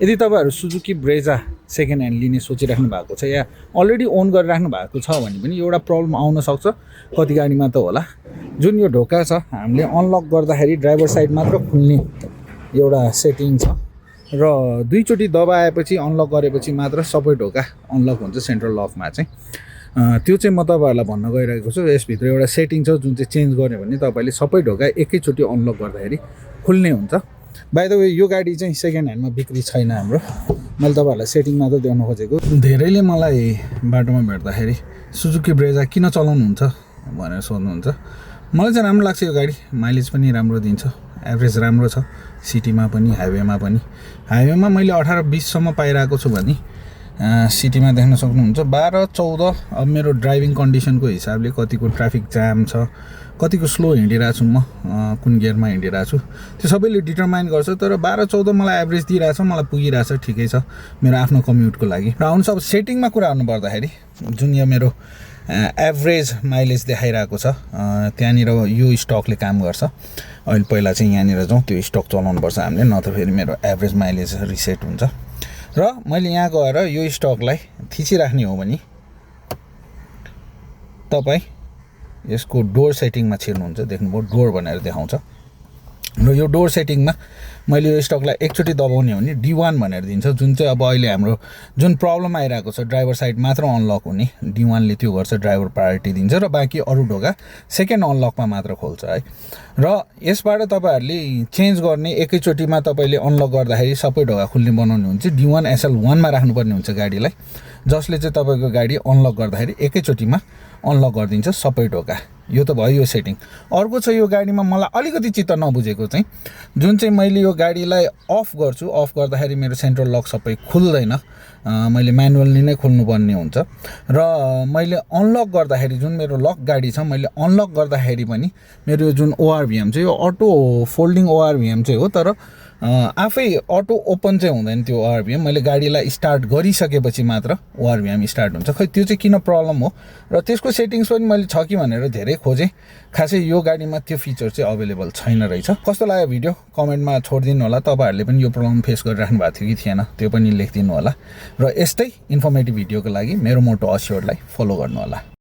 यदि तपाईँहरू Suzuki Brezza second hand लिने सोचिराख्नु भएको छ या अलरेडी ओन गरिराख्नु भएको छ भने पनि एउटा प्रब्लम आउन सक्छ। कति गाडीमा त होला, जुन यो ढोका छ हामीले अनलक गर्दाखेरि ड्राइभर साइड मात्र खुल्ने एउटा सेटिङ छ र दुईचोटि दबाएपछि अनलक गरेपछि मात्र सबै ढोका अनलक हुन्छ सेन्ट्रल लकमा चाहिँ। त्यो चाहिँ म तपाईँहरूलाई भन्न गइरहेको छु। यसभित्र एउटा सेटिङ छ जुन चाहिँ चेन्ज गर्यो भने तपाईँले सबै ढोका एकैचोटि अनलक गर्दाखेरि खुल्ने हुन्छ। बाइ द वे यो गाडी चाहिँ सेकेन्ड ह्यान्डमा बिक्री छैन हाम्रो। मैले तपाईँहरूलाई सेटिङ मात्र देखाउन खोजेको। धेरैले मलाई बाटोमा भेट्दाखेरि सुजुकी ब्रेजा किन चलाउनुहुन्छ भनेर सोध्नुहुन्छ। मलाई चाहिँ राम्रो लाग्छ यो गाडी, माइलेज पनि राम्रो दिन्छ, एभरेज राम्रो छ सिटीमा पनि हाइवेमा पनि। हाइवेमा मैले 18-20सम्म पाइरहेको छु भने सिटीमा देख्न सक्नुहुन्छ 12-14। अब मेरो ड्राइभिङ कन्डिसनको हिसाबले कतिको ट्राफिक जाम छ, कतिको स्लो हिँडिरहेको छु म, कुन गियरमा हिँडिरहेको छु त्यो सबैले डिटरमाइन गर्छ। तर 12-14 मलाई एभरेज दिइरहेछ, मलाई पुगिरहेछ, ठिकै छ मेरो आफ्नो कम्युटको लागि। र आउनु अब सेटिङमा कुरा गर्नु पर्दाखेरि जुन यो मेरो एभरेज माइलेज देखाइरहेको छ त्यहाँनिर यो स्टकले काम गर्छ। अहिले पहिला चाहिँ यहाँनिर जाउँ, त्यो स्टक चलाउनुपर्छ हामीले, नत्र फेरि मेरो एभरेज माइलेज रिसेट हुन्छ। र मैले यहाँ गएर यो स्टकलाई थिचिराख्ने हो भने तपाईँ यसको डोर सेटिङमा छिर्नुहुन्छ, देख्नुभयो डोर भनेर देखाउँछ। र यो डोर सेटिङमा मैले यो स्टकलाई एकचोटि दबाउने हो भने D1 भनेर दिन्छ, जुन चाहिँ अब अहिले हाम्रो जुन प्रब्लम आइरहेको छ ड्राइभर साइड मात्र अनलक हुने, D1ले त्यो गर्छ, ड्राइभर प्रायोरिटी दिन्छ र बाँकी अरू ढोका सेकेन्ड अनलकमा मात्र खोल्छ है। र यसबाट तपाईँहरूले चेन्ज गर्ने एकैचोटिमा तपाईँले अनलक गर्दाखेरि सबै ढोका खुल्ने बनाउनु हुन्छ। D1 SL1 मा राख्नुपर्ने हुन्छ गाडीलाई, जसले चाहिँ तपाईँको गाडी अनलक गर्दाखेरि एकैचोटिमा अनलक गरिदिन्छ सबै ढोका। यो त भयो यो सेटिङ। अर्को छ यो गाडीमा मलाई अलिकति चित्त नबुझेको चाहिँ, जुन चाहिँ मैले यो गाडीलाई अफ गर्छु, अफ गर्दाखेरि मेरो सेन्ट्रल लक सबै खुल्दैन, मैले म्यानुअली नै खोल्नुपर्ने हुन्छ। र मैले अनलक गर्दाखेरि जुन मेरो लक गाडी छ, मैले अनलक गर्दाखेरि पनि मेरो जुन ORVM चाहिँ यो अटो फोल्डिङ ORVM चाहिँ हो, तर आफै अटो ओपन चाहिँ हुँदैन त्यो ORVM। मैले गाडीलाई स्टार्ट गरिसकेपछि मात्र ORVM स्टार्ट हुन्छ। खै त्यो चाहिँ किन प्रब्लम हो र त्यसको सेटिङ्स पनि मैले छ कि भनेर धेरै खोजेँ, खासै यो गाडीमा त्यो फिचर चाहिँ अभाइलेबल छैन रहेछ। कस्तो लाग्यो भिडियो कमेन्टमा छोडिदिनु होला। तपाईँहरूले पनि यो प्रब्लम फेस गरिराख्नु भएको थियो कि थिएन त्यो पनि लेखिदिनु होला। र यस्तै इन्फर्मेटिभ भिडियोको लागि मेरो मोटो अस्योरलाई फलो गर्नु होला।